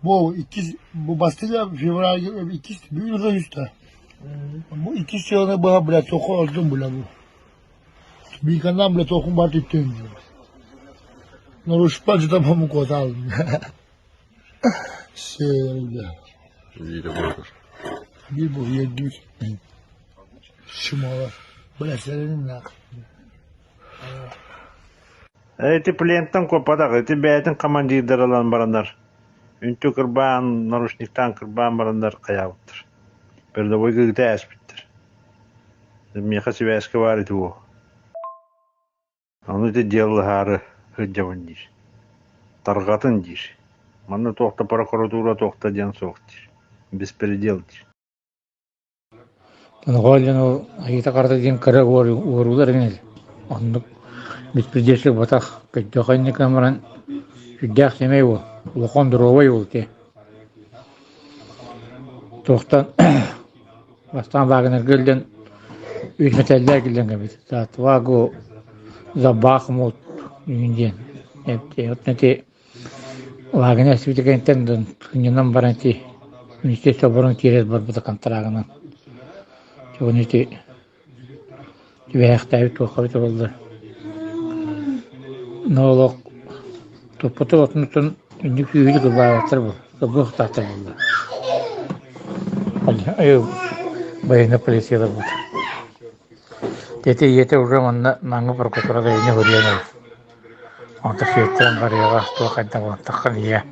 Бу иккис бу бастакы февральга иккис бүгүн үстэ. Бу иккис сыаны быһа бля тоқо ордум бля бу. Биканнан бля тоқум бар түттен. Нарушпа жыта маму косал. Сер бля. Bir bu yedi. Шумалар. Бля, сәренин нақ. Ити плентэн куоппатах, ити бэйэтин командирдара ылан бараннар, үнтү кырбаан, наручниктаан кырбаан бараннар хайаабыттар. Передовой кыыта ээспиттэр. Миэхэ сибээскэ баар ити уол. Ону ити дьыалаһаары сылдьабын диир. Тарҕатын диир. Манна туох да прокуратура туох да диэн суох диир. Беспредел диир. Тоноҕоол диэн ол айыыта-харата диэн кыра уоруулар эҥин оннук беспредельщик буолбатах көрдөххө инники гынан баран сүрдээх сэмэй уол, улахан доруобай уол этэ. Туохтан бастаан Вагнерга иллэн үс мэтээллээх иллэн кэлбит за отвагу, за Бахмут диэн ити Лагерь эстибитэ кэнниттэн сынньанан баран ити министерство обороны киирэр барбыта контрагынан. Ону ити түбэһээхтээбит туохха эбитэ буолла. Но олох туппуту отунуттан инник күүһү кылбаабаттар буолла, кылбыахтаахтар буолла. Военная полициялар буолла. Ити ийэтэ уже манна Намҥа прокуратурага инньэ суруйан эбит. Онто сиэттэрэн барыаҕа, туох хайдах буолтаххын ийэ.